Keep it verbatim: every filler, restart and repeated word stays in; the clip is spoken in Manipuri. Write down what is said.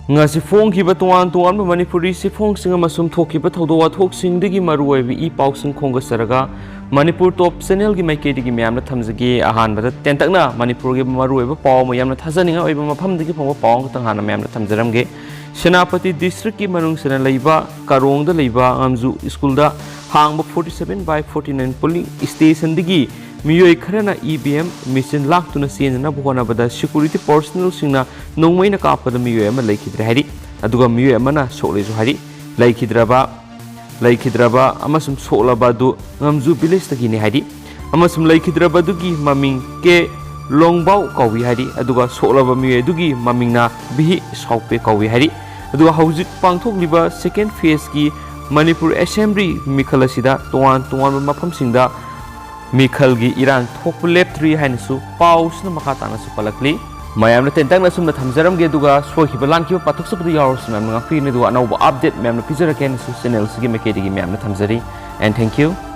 ꯉꯁꯤ ꯐꯣꯡꯈꯤꯕ ꯇꯣꯉꯥꯟ ꯇꯣꯉꯥꯟꯕ ꯃꯅꯤꯄꯨꯔꯤ ꯆꯦꯐꯣꯡꯁꯤꯡ ꯑꯃꯁꯨꯡ ꯊꯣꯛꯈꯤꯕ ꯊꯧꯗꯣꯛ ꯋꯥꯊꯣꯛꯁꯤꯡꯗꯒꯤ ꯃꯔꯨꯑꯣꯏꯕ ꯏ ꯄꯥꯎꯁꯤꯡ ꯈꯣꯝꯒꯠꯆꯔꯒ ꯃꯅꯤꯄꯨꯔ ꯇꯣꯞ ꯆꯦꯅꯦꯜꯒꯤ ꯃꯥꯏꯀꯩꯗꯒꯤ ꯃꯌꯥꯝꯅ ꯊꯝꯖꯒꯦ꯫ ꯑꯍꯥꯟꯕꯗ ꯇꯦꯟꯇꯛꯅ ꯃꯅꯤꯄꯨꯔꯒꯤ ꯃꯔꯨꯑꯣꯏꯕ ꯄꯥꯎ ꯑꯃ ꯌꯥꯝꯅ ꯊꯥꯖꯅꯤꯡꯉꯥꯏ ꯑꯣꯏꯕ ꯃꯐꯝꯗꯒꯤ ꯐꯪꯕ ꯄꯥꯎ ꯑꯃꯈꯛꯇꯪ ꯍꯥꯟꯅ ꯃꯌꯥꯝꯅ ꯊꯝꯖꯔꯝꯒꯦ꯫ ꯁꯦꯅꯥꯄꯇꯤ ꯗꯤꯁꯇ꯭ꯔꯤꯛꯀꯤ ꯃꯅꯨꯡꯁꯤꯅ ꯂꯩꯕ ꯀꯥꯔꯣꯡꯗ ꯂꯩꯕ ꯉꯝꯖꯨ ꯁ꯭ꯀꯨꯜꯗ ꯍꯥꯡꯕ forty seven by forty nine polling stationꯗꯒꯤ ꯃꯤꯑꯣꯏ ꯈꯔꯅ ꯏ ꯚꯤ ꯑꯦꯝ ꯃꯦꯆꯤꯟ ꯂꯥꯛꯇꯨꯅ ꯆꯦꯟꯅꯅꯕ ꯍꯣꯠꯅꯕꯗ ꯁꯦꯀ꯭ꯌꯨꯔꯤꯇꯤ ꯄꯔꯁꯣꯅꯦꯜꯁꯤꯡꯅ ꯅꯣꯡꯃꯩꯅ ꯀꯥꯞꯄꯗ ꯃꯤꯑꯣꯏ ꯑꯃ ꯂꯩꯈꯤꯗ꯭ꯔꯦ ꯍꯥꯏꯔꯤ꯫ ꯑꯗꯨꯒ ꯃꯤꯑꯣꯏ ꯑꯃꯅ ꯁꯣꯛꯂꯦꯁꯨ ꯍꯥꯏꯔꯤ꯫ ꯂꯩꯈꯤꯗ꯭ꯔꯕ ꯂꯩꯈꯤꯗ꯭ꯔꯕ ꯑꯃꯁꯨꯡ ꯁꯣꯛꯂꯕ ꯑꯗꯨ ꯉꯝꯖꯨ ꯚꯤꯂꯦꯖꯇꯒꯤꯅꯤ ꯍꯥꯏꯔꯤ꯫ ꯑꯃꯁꯨꯡ ꯂꯩꯈꯤꯗ꯭ꯔꯕ ꯑꯗꯨꯒꯤ ꯃꯃꯤꯡ ꯀꯦ ꯂꯣꯡꯕꯥꯎ ꯀꯧꯏ ꯍꯥꯏꯔꯤ꯫ ꯑꯗꯨꯒ ꯁꯣꯛꯂꯕ ꯃꯤꯑꯣꯏ ꯑꯗꯨꯒꯤ ꯃꯃꯤꯡꯅ ꯚꯤꯍꯤ ꯁꯥꯎꯄꯦ ꯀꯧꯏ ꯍꯥꯏꯔꯤ꯫ ꯑꯗꯨꯒ ꯍꯧꯖꯤꯛ ꯄꯥꯡꯊꯣꯛꯂꯤꯕ ꯁꯦꯀꯦꯟ ꯐꯦꯁꯀꯤ ꯃꯅꯤꯄꯨꯔ ꯑꯦꯁꯦꯝꯕ꯭ꯂꯤ ꯃꯤꯈꯜ ꯑꯁꯤꯗ ꯇꯣꯉꯥꯟ ꯇꯣꯉꯥꯟꯕ ꯃꯐꯝꯁꯤꯡꯗ ꯃꯤꯈꯜꯒꯤ ꯏꯔꯥꯡ ꯊꯣꯛꯄ ꯂꯦꯞꯇ꯭ꯔꯤ ꯍꯥꯏꯅꯁꯨ ꯄꯥꯎꯁꯤꯅ ꯃꯈꯥ ꯇꯥꯅꯁꯨ ꯄꯜꯂꯛꯂꯤ꯫ ꯃꯌꯥꯝꯅ ꯇꯦꯟꯇꯛꯅ ꯑꯁꯨꯝꯅ ꯊꯝꯖꯔꯝꯒꯦ, ꯑꯗꯨꯒ ꯁꯣꯏꯈꯤꯕ ꯂꯥꯟꯈꯤꯕ ꯄꯥꯊꯣꯛꯆꯕꯗ ꯌꯥꯎꯔꯁꯨ ꯃꯌꯥꯝꯅ ꯉꯥꯛꯄꯤꯒꯅꯤ, ꯑꯗꯨꯒ ꯑꯅꯧꯕ ꯑꯞꯗꯦꯠ ꯃꯌꯥꯝꯅ ꯄꯤꯖꯔꯛꯀꯦ ꯍꯥꯏꯅꯁꯨ ꯆꯦꯅꯦꯜꯁꯤꯒꯤ ꯃꯥꯏꯀꯩꯗꯒꯤ ꯃꯌꯥꯝꯅ ꯊꯝꯖꯔꯤ꯫ And thank you.